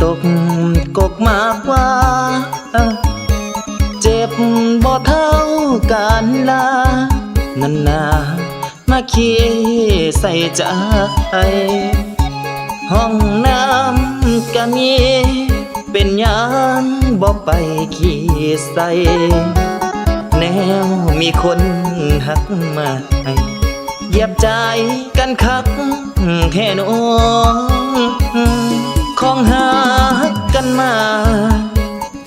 ຕົກກົກໝາກຫວ້າ ເຈັບບໍ່ເທົ່າການລາ ນັ້ນນາ ມາຂີ້ໃສ່ໃຈ ຫ້ອງນ້ຳກະມີ ເປັນຫຍັງບໍ່ໄປຂີ້ໃສ່ ແນວມີຄົນຮັກມາໃຫ້ ຢຽບໃຈກັນຄັກແທ້ນ້ອງ ຂອງຮັກກັນມາ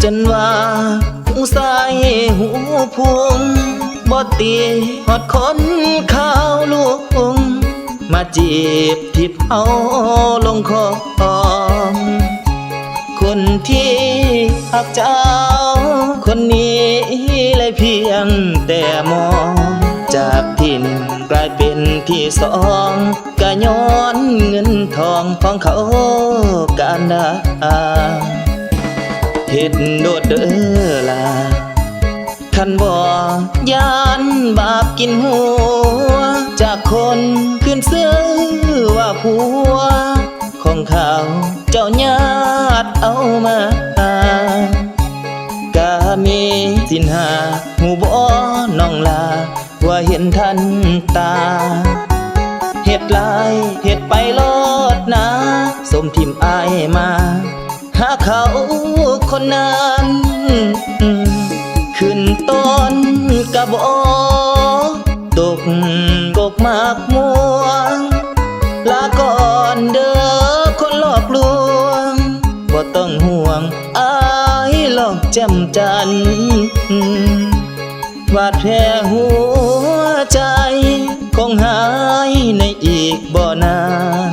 ຈົນວ່າຫູຊາຍຫູພຸງ ບໍ່ຕິຮອດຄົນຂາວລຸງ ມາຈີບທິບເອົາລົງຄອງ ຄົນທີ່ຮັກເຈົ້າຄົນນີ້ໄດ້ພຽງແຕ່ມອງ ຈາກທີ່ໜຶ່ງກາຍເປັນທີ່ສອງ ກະຍ້ອນເງິນທອງຂອງເຂົາການດາ ເຮັດໂດດເດີລາ ຄັນບໍ່ຢ້ານບາບກິນຫົວ ຈາກຄົນຂຶ້ນຊື່ວ່າຜົວ ຂອງເຂົາເຈົ້າຍາດເອົາມາ ກະມີສິນຫ້າ ຮູ້ບໍ່ນ້ອງລາ ວ່າເຫັນທັນຕາ ເຮັດຫຼາຍເຮັດໄປໂລດນາ ສົມຖິ້ມອ້າຍມາ ຫາເຂົາຄົນນັ້ນ ຂຶ້ນຕົ້ນກະບໍ່ ຕົກກົກໝາກມ່ວງ ລາກ່ອນເດີຄົນຫຼອກລວງ ບໍ່ຕ້ອງຫ່ວງອ້າຍຫຼອກແຈ່ມຈັນ ບາດແຜຫົວໃຈ ຄົງຫາຍໃນອີກບໍ່ນານ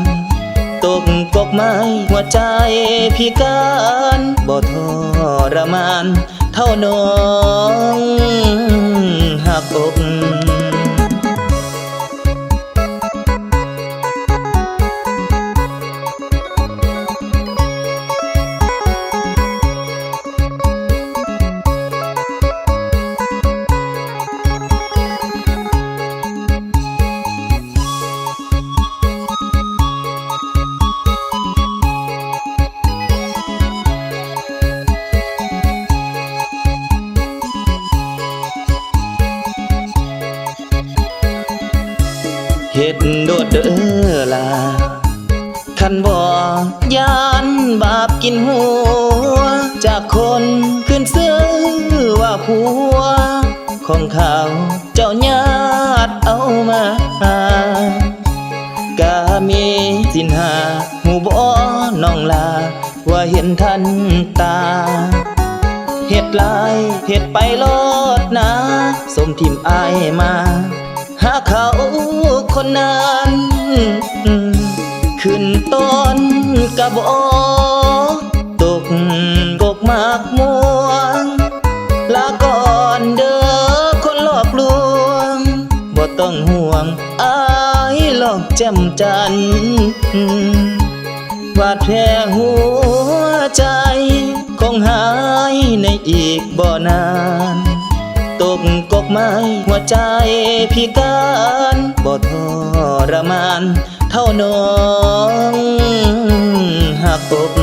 ຕົກກົກໄມ້ຫົວໃຈພິການ ບໍ່ທໍລະມານເທົ່ານ້ອງຮັກອົກ. ເຮັດໂດດເດີລາ ຄັນບໍ່ຢ້ານບາບກິນຫົວ ຈາກຄົນຂຶ້ນຊື່ວ່າຜົວ ຂອງເຂົາເຈົ້າຍາດເອົາມາ ກະມີສິນຫ້າ ຮູ້ບໍ່ນ້ອງລາ ວ່າເຫັນທັນຕາ ເຮັດຫຼາຍເຮັດໄປໂລດນາ ສົມຖິ້ມອ້າຍມາ ຫາເຂົາຄົນນັ້ນ ຂຶ້ນຕົ້ນກະບໍ່ ຕົກກົກໝາກມ່ວງ ລາກ່ອນເດີຄົນຫຼອກລວງ ບໍ່ຕ້ອງຫ່ວງອ້າຍຫຼອກແຈ່ມຈັນ ບາດແຜຫົວໃຈ ຄົງຫາຍໃນອີກບໍ່ນານ ຕົກກົກໄມ້ຫົວໃຈພິການ ບໍ່ທໍລະມານເທົ່ານ້ອງຮັກອົກ.